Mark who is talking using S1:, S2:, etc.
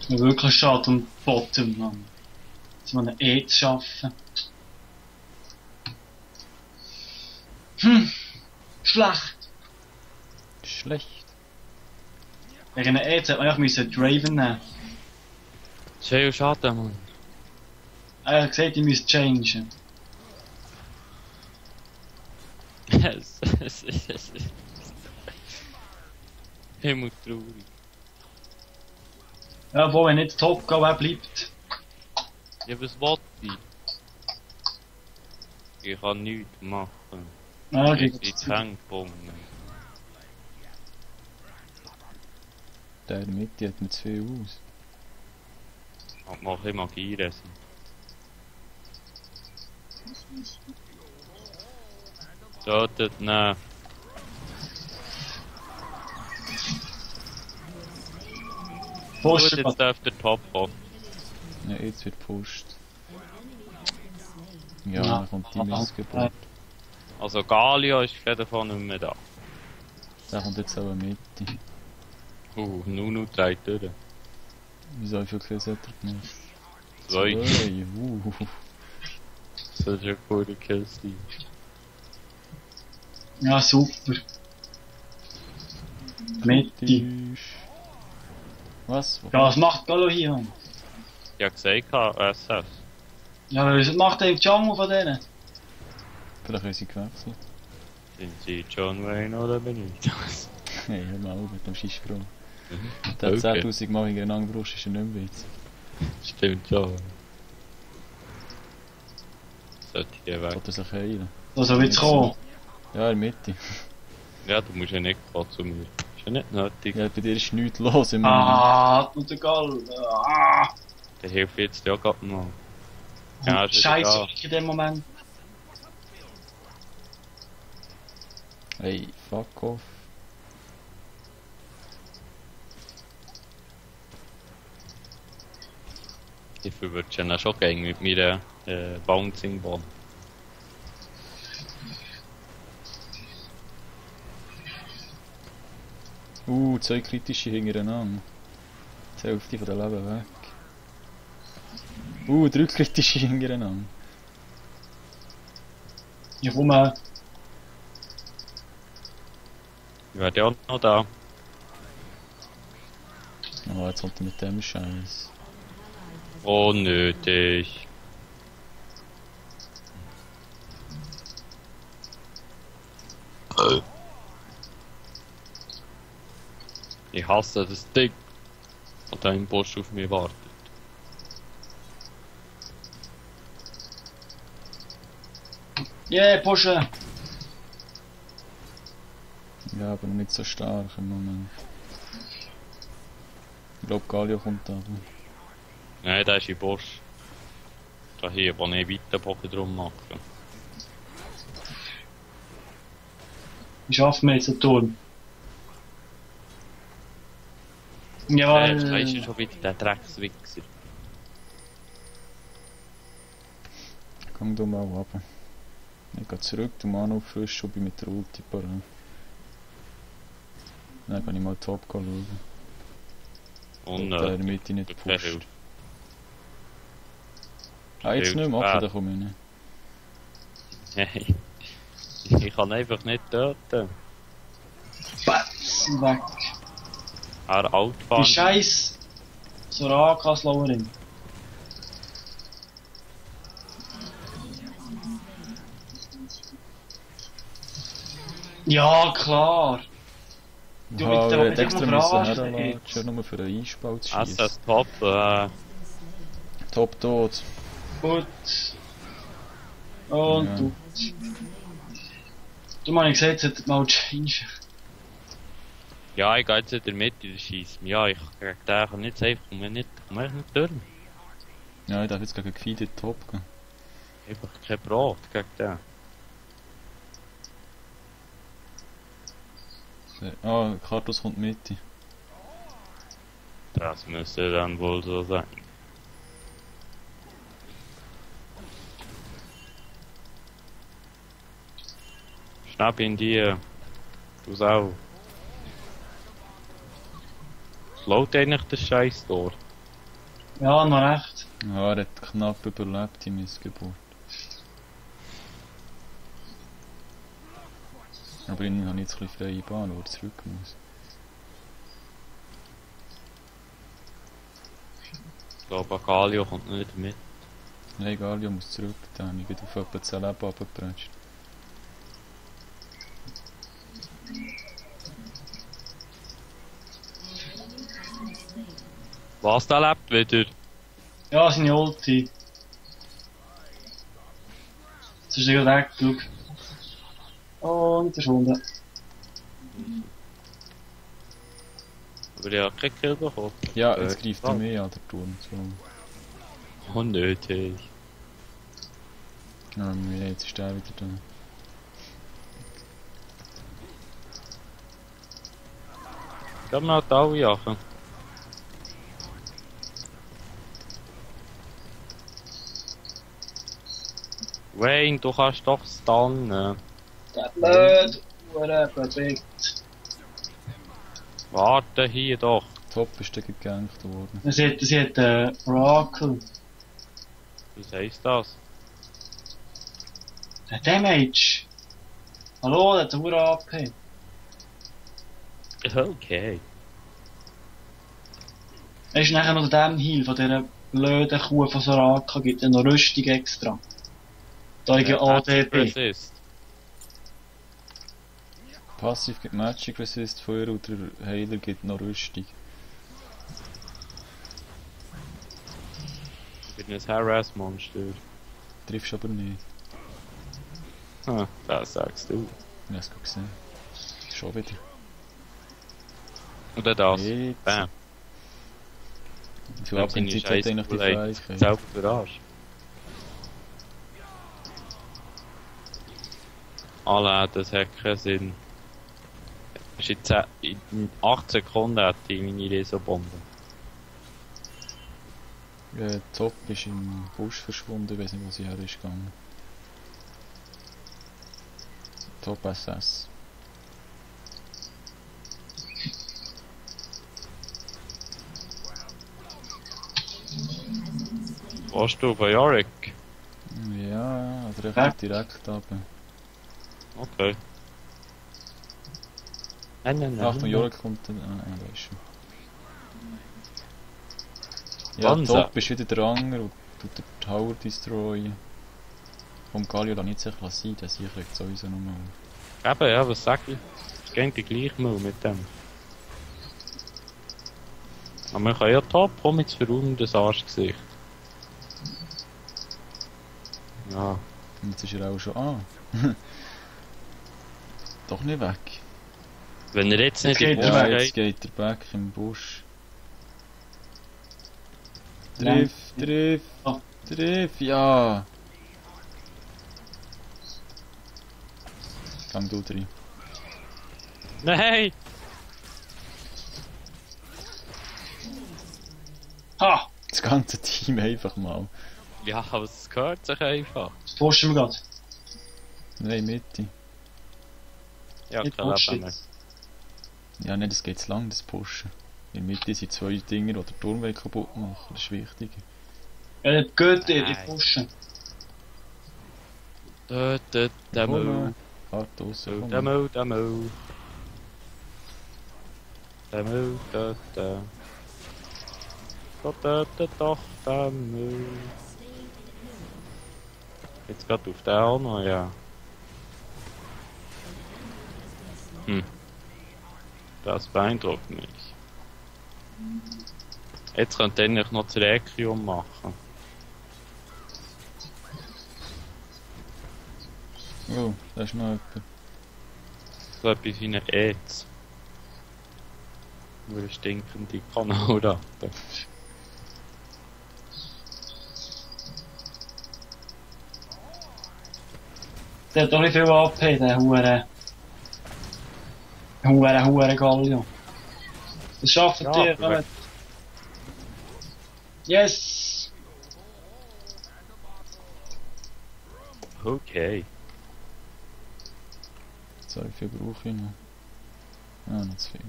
S1: Mir wirklich schade um Bottom, Mann. Jetzt mal eine E zu schaffen. Schlecht.
S2: Schlecht.
S1: Wegen einer E hätte man einfach Draven nehmen.
S3: Sehr schade, Mann.
S1: Er hat gesagt, ich müsste changen.
S3: Himmel traurig.
S1: Ja, wo wenn nicht top geht, wer bleibt?
S3: Ja, was wollte ich? Ich kann nichts machen.
S1: Ja,
S3: Ich
S1: gegen
S3: bin Hängbomben.
S2: Der in der Mitte hat mir zu viel aus.
S3: Und mache ich Magieressen. Solltet nehmen. Gut,
S1: Posten,
S3: jetzt darf der Top auf.
S2: Ja, jetzt wird gepusht. Ja,
S1: Ja.
S2: dann kommt die Missgeburt.
S3: Also Galio ist auf jeden Fall nicht mehr da.
S2: Der kommt jetzt auch in die Mitte.
S3: Nunu dreht durch.
S2: Wieso viel Kills hat er gemacht?
S3: 2. Das ist ja ein guter Killstil.
S1: Ja, super. Mitte.
S2: Was?
S1: Ja, was macht Gallo hier, Mann?
S3: Ich hab gesagt, SS.
S1: Ja, was macht der Jungle von denen?
S2: Vielleicht haben sie gewechselt.
S3: Sind sie John Wayne oder bin ich das?
S2: Hey, hör mal auf mit dem Scheissprung. Der hat
S3: Okay.
S2: 10.000 Mal hintereinander gebruscht, ist er nicht mehr witzig.
S3: Stimmt schon. Sollte ich weg.
S2: Sollte er sich heilen.
S1: Also, wird's kommen.
S2: Ja, in der Mitte.
S3: Ja, du musst ja nicht kommen zu mir. Ist ja nicht nötig.
S2: Ja, bei dir ist nichts los im Moment.
S1: Ah, und der Gall. Ah,
S3: Der hilft jetzt ja gerade mal. Ja, ist wieder
S1: Scheiße
S3: da.
S1: in dem Moment.
S2: Hey, fuck off.
S3: Ich verwirrt ja schon gegen mit meiner Bouncing Ball.
S2: Zwei kritische hintereinander. Die Hälfte von der Leben weg. 3 kritische hintereinander.
S1: Ich komme.
S3: Ich werde ja auch noch da.
S2: Oh, jetzt kommt er mit dem Scheiß.
S3: Unnötig. Ich hasse das Ding. Und da im Busch auf mich wartet.
S1: Yeah, pushen!
S2: Ja, aber noch nicht so stark im Moment. Ich glaube, Galio kommt da.
S3: Nein, der ist im Busch. Da hier, wo ich weiter Bogen drum mache.
S1: Ich schaffe mir jetzt einen Turm.
S3: Weißt du
S1: Jawohl.
S3: schon wieder der Dreckswichser?
S2: Komm du mal runter. Ich gehe zurück, du Mann auffrisch und bin mit der Ulti parat. Dann kann ich mal top schauen.
S3: Und
S2: Der in der Mitte nicht
S3: Okay,
S2: pusht.
S3: hilft.
S2: Ah, jetzt nicht mehr, okay, da komme ich nicht.
S3: Nein. Ich kann einfach nicht töten.
S1: Batz, weg.
S3: Er Outfahren.
S1: Die Scheiß Soraka-Slowerin. Ja, klar. Du
S2: Ja,
S1: mit
S2: er
S1: der
S2: hat extra müssen
S1: verarschen
S2: herlatschen, nur für einen Einspalt zu schießen.
S3: SS Top.
S2: Top tot.
S1: Gut. Und
S2: Ja.
S1: du. Du meine gesagt, es hat mal change.
S3: Ja, ich gehe jetzt in der Mitte schießen. Ja, ich krieg den kann nicht safe. Komm nicht durch.
S2: Ja, ich darf jetzt gegen Gefeide top gehen.
S3: Einfach kein Brot gegen den.
S2: Ah, Kartus kommt Mitte.
S3: Das müsste dann wohl so sein. Schnapp in dir. Du Sau. Slowt eigentlich das Scheiß durch.
S1: Ja, noch recht.
S2: Ja, er hat knapp überlebt die Missgeburt. Aber innen habe ich jetzt ein bisschen freie Bahn, wo er zurück muss.
S3: Ich glaube, Agalio kommt nicht mit.
S2: Nein, Galio muss zurück, dann habe ich gerade auf etwa 10 Leben runtergepratscht.
S3: Was, der lebt wieder?
S1: Ja, seine Ulti. Jetzt ist er gerade weg, schau. Und verschwunden.
S3: Aber ich habe keinen Kill bekommen.
S2: Ja, jetzt greift er mehr an der Turm. So.
S3: Unnötig.
S2: Ja, jetzt ist der wieder da.
S3: Gehen wir halt alle jagen. Wayne, du kannst doch stunnen.
S1: Der blöd, Hure, perfekt.
S3: Warte hier doch.
S2: Top ist der gegankt worden.
S1: Sie hat Oracle.
S3: Was heisst das?
S1: Der Damage. Hallo, der hat eine Hure AP.
S3: Okay.
S1: Er ist nachher noch der Heal von dieser blöden Kuh von Soraka, gibt ja noch Rüstung extra. Da ich ADB.
S3: Resist.
S2: Passiv gibt Magic Resist von ihr und der Heiler gibt noch Rüstung.
S3: Ich bin ein Harass-Monster.
S2: Triffst aber nicht.
S3: Hm, das sagst du.
S2: Ich hab's gerade gesehen. Schon wieder.
S3: Und dann das.
S2: Jetzt.
S3: Bam.
S2: Wie viel Abgrenzit hat eigentlich die Fähigkeit?
S3: Selbst überrascht. Alle, das hat keinen Sinn. Das ist jetzt in 8 Sekunden hat die meine Reso-Bombe.
S2: Top ist im Busch verschwunden, ich weiß nicht, wo sie her ist gegangen. Top SS.
S3: Warst du bei Yorick?
S2: Ja, oder er kommt direkt runter.
S3: Okay. Nein.
S2: Ach, von Jork kommt dann. Da ist er. Ja,
S3: Wanza.
S2: Top ist wieder der Anger und tut den Tower destroyen. Vom Galio dann nicht sicher sein, der sich legt sowieso nochmal auf.
S3: Eben, ja, was sag ich? Es geht die gleiche Müll mit dem. Aber man kann ja Top kommen mit verundes Arschgesicht. Ja.
S2: Und jetzt ist er auch schon. Ah! Doch nicht weg.
S3: Wenn er jetzt nicht
S1: Jetzt
S3: in
S1: geht
S3: den
S1: er
S3: Busch
S2: Ja,
S3: geht.
S2: jetzt geht er back im Busch.
S1: Nein. Oh.
S2: Triff, ja! Gang du rein.
S3: Nein!
S1: Ha!
S2: Das ganze Team einfach mal.
S3: Ja, aber es gehört sich einfach.
S1: Das pushen wir grad.
S2: Nein, Mitte.
S3: Ja,
S1: Nicht
S3: klar,
S1: pushen.
S3: Leben.
S2: Ja, nein, das geht zu lang, das Pushen. In der Mitte sind 2 Dinger, die den Turm kaputt machen. Das ist wichtig.
S1: Ja, nicht gut, die
S3: Nein.
S1: pushen.
S3: Der Müll.
S2: Hart raus,
S3: Der Müll. Der Müll, da. Doch, der Müll. Jetzt grad auf den auch noch, ja. Das beeindruckt mich. Jetzt könnt ihr eigentlich noch das Requiem machen.
S2: Oh, da ist noch jemand.
S3: So etwas wie eine Aids. Nur eine stinkende Kanalratte.
S1: Der hat doch nicht viel AP, der Hure Gallion. Das schafft
S3: Ja,
S1: ihr,
S3: aber-
S1: kommt. Yes!
S3: Okay.
S2: So, wie viel brauche ich noch? Ah, nicht zu viel.